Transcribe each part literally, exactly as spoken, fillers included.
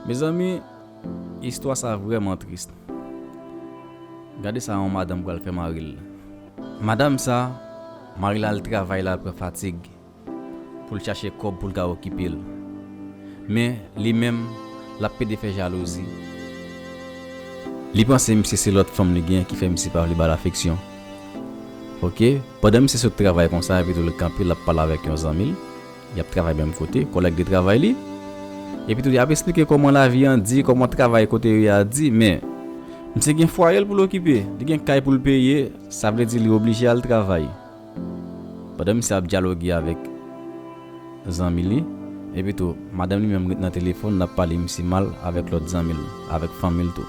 Mezanmi, istwa sa vrèman tris. Gade sa yon madanm pral fè mari l. Madanm sa, mari l al travay, l al pran fatig pou l chache kòb pou l ka okipe l. Men, li menm, l ap pede fè jalouzi. Li panse misye se lòt fanm li gen ki fè misye pa vle ba l afeksyon. Oke, pandan misye sot travay konsa, epi tou l kanpe, l ap pale avèk yon zanmi l. Y ap travay menm kote, kòlèg de travay li. Epi tou, y ap esplike kòman lavi an di, kòman travay kote yo ye a di, men misye gen fwaye l pou l okipe, li gen kay pou l peye, sa vle di li oblije al travay. Pandan misye ap dyaloge avèk zanmi li, epi tou, madanm li menm ret nan telefòn, l ap pale misye mal avèk lòt zanmi l, avèk fanmi l tou.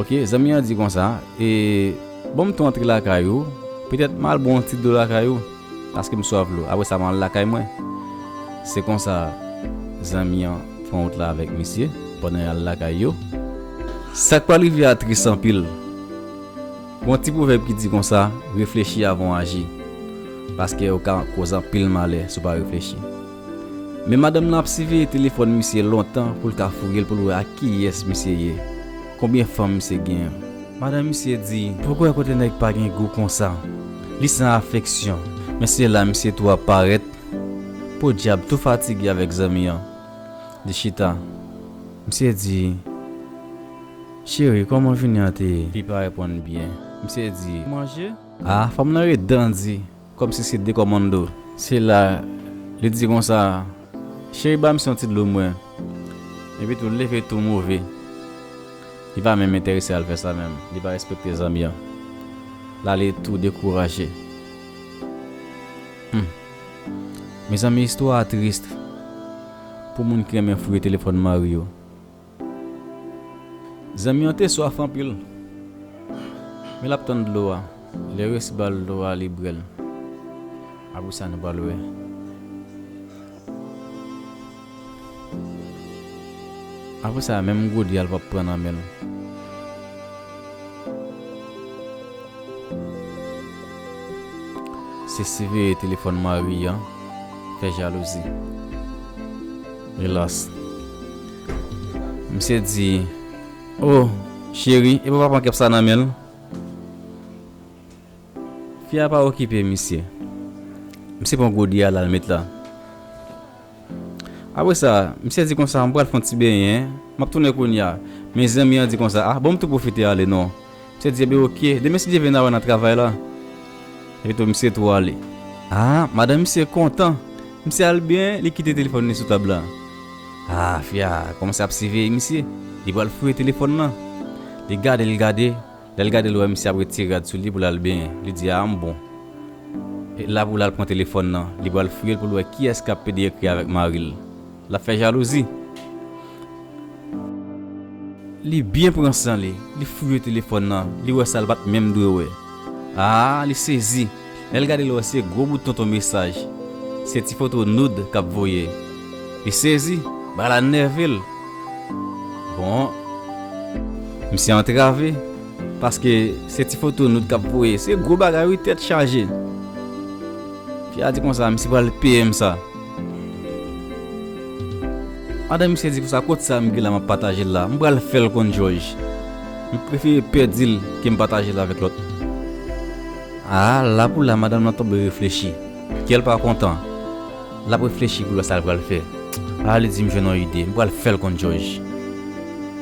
Oke, zanmi an di konsa, e, ban m tou antre lakay ou, petèt m al bwè yon ti dlo lakay ou, paske m swaf dlo. Apre sa, m al lakay mwen. Se konsa, zanmi an pran wout la avèk misye, pandan y al lakay yo. Sa k pral rive a tris anpil. Gon ti pwovèb ki di konsa, reflechi avan w aji, paske ou ka koz anpil malè si w pa reflechi. Men madanm nan ap siveye telefòn misye lontan pou l ka fouye l pou l wè ak kiyès misye ye, konbyen fanm misye genyen. Madanm misye di, pou kwè kote nèg pa gen gou konsa. Li san afeksyon. Men se la misye tou ap parèt. Podyab, tou fatige avèk zanmi an. Li chita. Misye di, cheri, kòman jounen an te ye? Li pa reponn byen. Misye di, manje? A, fanm nan ret dandi. Kòmsi se de kòmando. Se la, li di konsa, cheri, ba m yon ti dlo m bwè. Epi tou, l leve tou move. Li pa menm enterese al fè sa menm. Li pa respekte zanmi an. L ale tou dekouraje. Hmm. Mezanmi, istwa a tris pou moun ki renmen fouye telefòn mari yo. Zanmi an te swaf anpil, men l ap tann dlo a. Lè yo resi ba l dlo a, li bwè l. Apre sa, nou pral wè. Apre sa, menm gode a, l p ap pran nan men l. Se siveye telefòn mari an, fè jalouzi. Elas. Misye di, o, cheri, epa w pa pran kèp sa nan men l? Fi a pa okipe misye. Misye pran gode a, l al met la. Apre sa, misye di konsa, m pral fè yon ti benyen, m ap tounen kounye a. Men zanmi an di konsa, a, bon, m tou pwofite ale non. Misye di, ebyen, oke, demen si Dye vle n a wè nan travay la. Epi tou, misye tou ale. A, madanm misye kontan. Misye al byen, li kite telefòn li sou tab la. A, fi a kòmanse ap siveye misye. Li pral fouye telefòn nan. Li gade, li gade. Lè l gade, l wè misye ap retire rad sou li pou l al benyen. Li di, a, m bon. E la pou l al pran telefòn nan. Li pral fouye l pou l wè kiyès k ap pede ekri avèk mari l. L ap fè jalouzi. Li byen pran san li. Li fouye telefòn nan. Li wè sa l pa t menm dwe wè. A, li sezi. Lè l gade, l wè se gwo bout tonton mesaj. Se ti foto nude k ap voye. Li sezi. Bagay la nève l. Bon, misye antrave, paske se ti foto nude k ap voye. Se gwo bagay, wi, tèt chaje. Fi a di konsa, misye pral peye m sa. Madanm misye di konsa, kot sa m gen la m ap pataje l la? M pral fè l konn jòj. M prefere pèdi l ke m pataje l avèk lòt. A, la pou la, madanm nan tonbe reflechi. Kè l pa kontan. L ap reflechi pou l wè sa l pral fè. A, li di, m jwenn yon ide, m pral fè l konn jòj.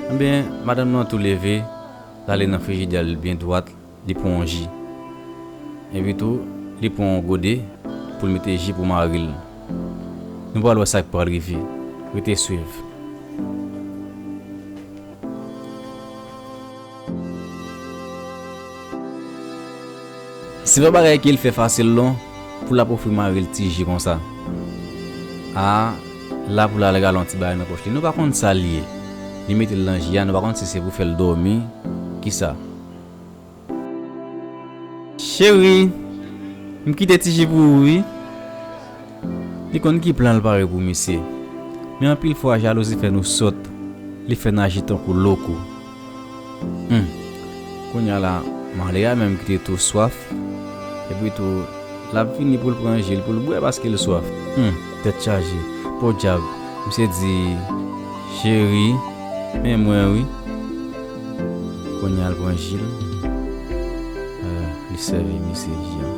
Enben, madanm nan tou leve, l ale nan frijidè a, li byen dwat, li pran yon ji. Epi tou, li pran yon gode pou l mete ji pou mari l. Nou pral wè sa k pral rive. Rete swiv. Se pa bagay ke l fè fasil non, pou l ap ofri mari l ti ji konsa. A, la pou la, l rale yon ti bagay nan pòch li. Nou pa konn sa l ye. Li mete l nan ji a, nou pa konn si se pou fè l dòmi. Kisa? Cheri, m kite ti ji pou ou, wi. Li konn ki plan l pare pou misye. Men anpil fwa, jalouzi fè nou sòt. Li fè n aji tankou loko. Hmm. Kounye a la, malè a menm ki te tou swaf. Epi tou, l ap vini pou l pran ji l, pou l bwè paske l swaf. Hmm. Tèt chaje. Podyab, misye di, Cheri, men mwen wi. Kounye a l pran ji l. Eh, li sèvi misye ji an.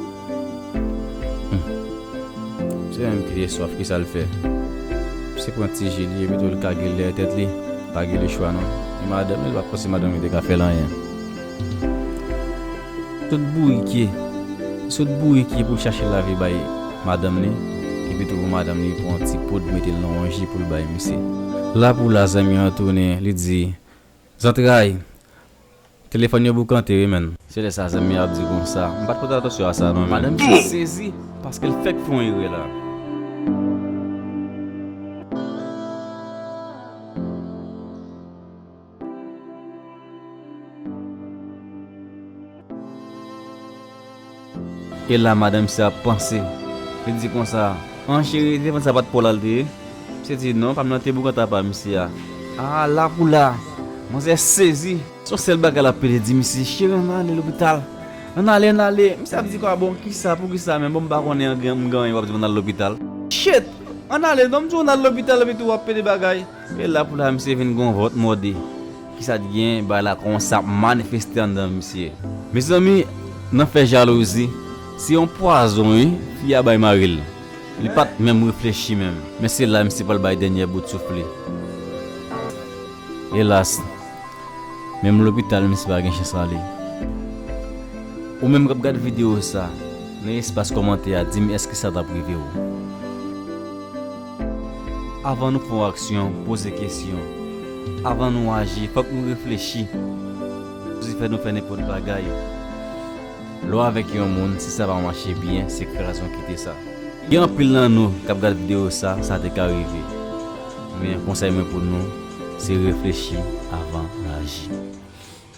Hmm. Se menm ki te swaf, ki sa l fè? Se pran ti ji li, epi tou l kage l dèyè tèt li. Pa gen lechwa non. E madanm li, l pa panse madanm li te ka fè l anyen. Sot bourike. Sot bourike pou chache lavi bay madanm li. Epi tou pou madanm li pran yon ti poud, mete l nan yon ji pou l bay misye. La pou la, zanmi an tounen, li di, zantray, telefòn yo boukante wi, menn. Se lè sa zanmi an ap di konsa. M pa t pote atansyon a sa non, menn. Madanm misye sezi, paske l fèk fè yon erè la. E la, madanm misye ap panse. Li di konsa, an cheri, telefòn sa pa t pou w la l te ye? Misye di, non, pa m nan te boukante apa misye a. A, la pou la. Manzè sezi. Se yon sèl bagay l ap pede di misye, cheri, ann ale lopital. Ann ale, ann ale. Misye ap di kwa, bon, kisa, poukisa, men bon, m pa konnen an gen, m gen anyen w ap di m ann al lopital. Shit! Ann ale, non, m di w ann al lopital, epi tou w ap pede bagay. E la pou la, misye vin gon vant mòde. Kisa t gen, bagay la kòmanse ap manifeste anndan misye. Mezanmi, nan fè jalouzi, se yon pwazon wi, fi a bay mari l. Li pa t menm reflechi menm. Men se la misye pral bay dènyè bout souf li. Elas, menm lopital misye pa gen chans ale. Ou menm k ap gad videyo sa, nan espas kòmantè a, di m èske sa t ap rive w. Avan nou fè yon aksyon, poze kesyon. Avan nou aji, fòk nou reflechi. Poze fè nou fè nenpòt bagay. Lè w avèk yon moun, si sa pa mache byen, se kraze w kite sa. Gen anpil nan nou k ap gad videyo sa, sa te ka rive. Men konsèy mwen pou nou, se reflechi avan n aji.